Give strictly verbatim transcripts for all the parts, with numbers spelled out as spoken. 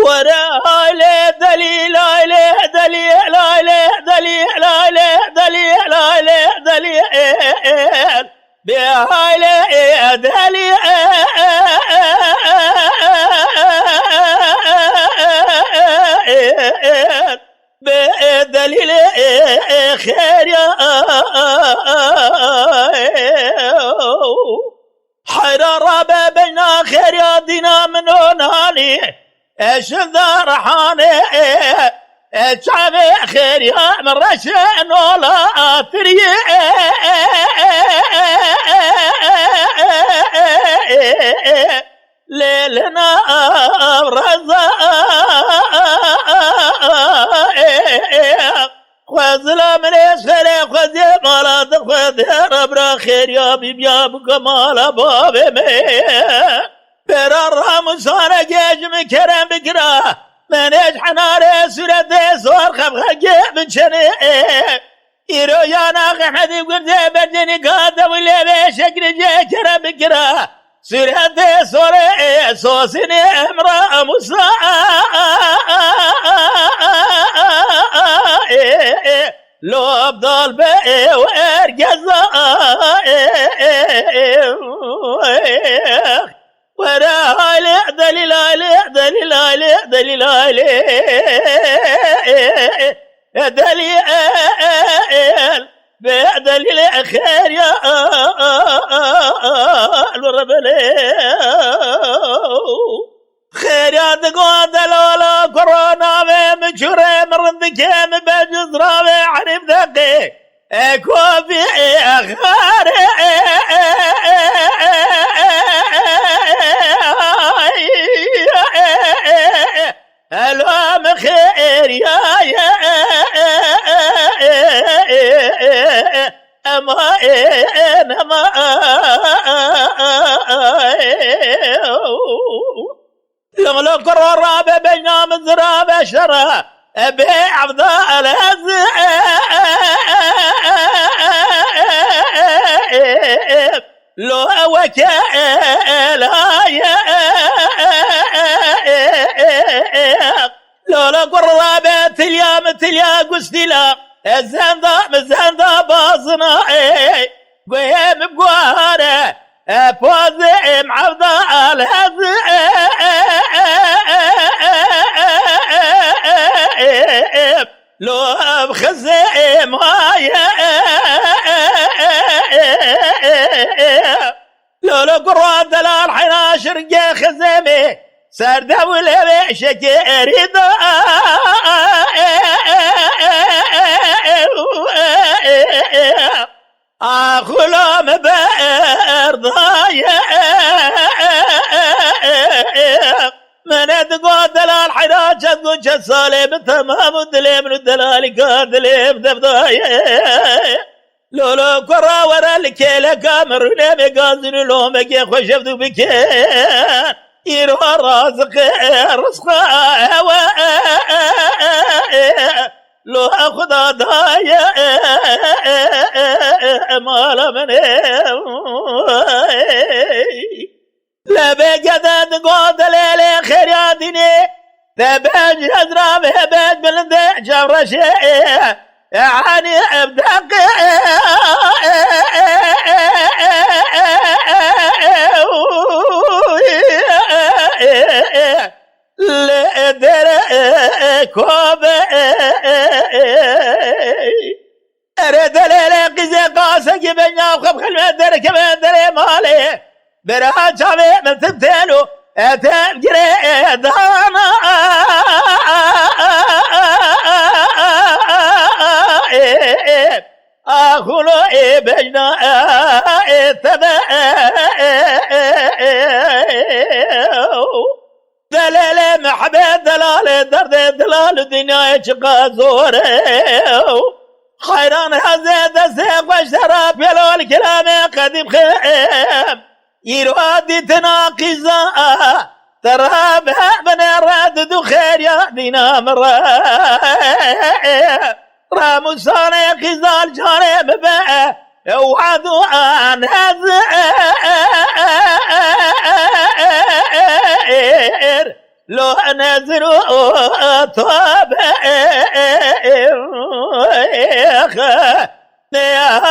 Were haylê delî laylê delî laylê delî laylê delî laylê delî ê ê. Bê haylê ê delî ê ê. Bê delîlê ê xêriya. Heyra rabe beyna xêriya dîna min o nanî. Eşilda rehanê e çavê xêriya min reşe nola atiriyê. Lê li nav reza xwezila min ê xêrê xweziyê mala dixwezê rebra xêriya bîbiya bike mala bavê min. Pêra ramusane gê ji min kerem bikira. Menê ji henarê sûretê zor xevxegê biçenê. Îro yana Ehmedî Gurdê Bercenî gade û lêvê şekri jê kerem bikira. Sûretê sorê sosinê emra Musa. Lobdal be û ergeza. Were haylê delî laylê delî laylê delî laylê. Delî el be delîlê xêriya. Rebelê. Xêriya digo delala kuro navê min çûrê min rindikê min be cizravê erîb deqê. Ekofî xarê. Elo min xêriya ye. Ema ê nema. Lolo kuro rabe beyna min zirabe şere. Ebê evda elez. Lo weke elaye. Lolo kuro rabe tilya min tilya gustila. Ez zenda min zenda bazina. Guhê min guhare. Pozê em evda alez. Lo ev xizê maye. Lolo kuro delal heyna şirge xizê me. Serde û lêvê şekê erîda. Axula min berdaye. Mene digo delal heyra çend û çend salê min temam û dilê min û delalîka dilê min devdaye. Lolo kura were li kêleka min rûnê min gazin û lomekê xweşevdû bike. Îro raziqê rizqa ewe. Lo Xuda daye mala min ê. Lebê gede digo delêlê xêriya dînê. Te bej ezra ve bej bilinde cevreşê. Hani evdeqê. Li dere kobe. Ere delele qîzê qasek benya xwe xilme derkeve derê malê. Bera çavê min titelo etev girê dana. Axulo ê bejna ê tebe. Delele mehbe delale derdê delal dinyayê çiqa zor e. Xeyran hezê destê xweş dera pêlol kilamê qedîm xim. Îro dîtina qîza te re be binê re didu xêriya dîna min re. Remusanê qîzal canê bibe. Wadu an ez er lo Nezir û tabe.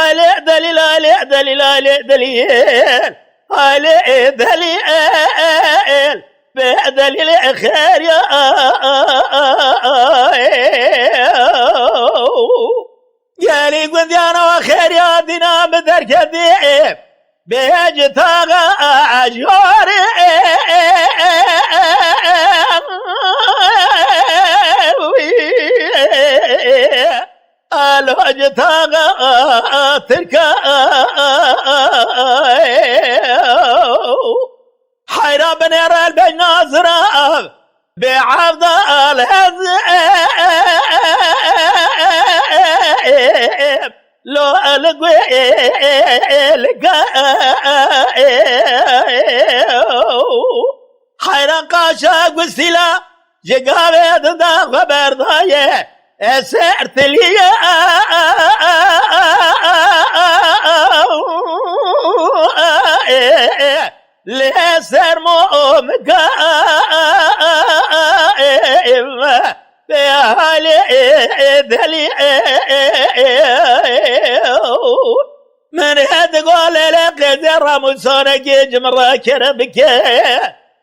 Alê delîl, alê delîl, alê delîl. Alê delîl. Bê delîl xêr ya. Gelî gundiyana xêr ya dîna bi derketî. Bêc taxa ajorê. Alo ji taxa Tirka. Heyra binêre el bej nazira. Bê evdal ez. Lo el guê el ga. Heyran qaşa gustîla ji gavê dida xwe berdaye. Eser tiliye. Lê sermo mika. Bê halê delî. Min hê digo lêlê qêzê ramûsanekê ji min re kerem bike.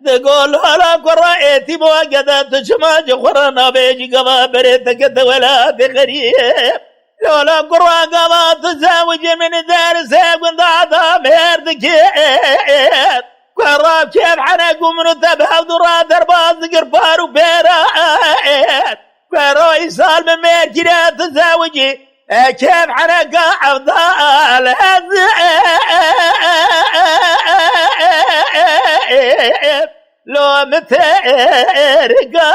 Digo lola kura êtîm û gede tu çima ji xwe re nabêjî gava berê te kete welatê xerîb. Lola kura gava tu zewicî min dersê gunda da mêr dikê. Kura kêf hene ku min û te bi hevdu re derbas dikir par û pêra. Kura îsal min mêr kire tu zewicî. Kêf hereka evdal ez. Lo min terika.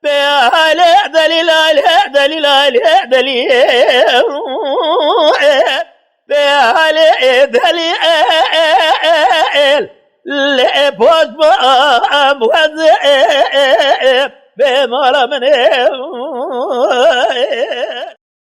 Bê alê delîl, alê delîl, alê delîl. Bê alê delîl. Lê post bû em wez. Bê mala min ê.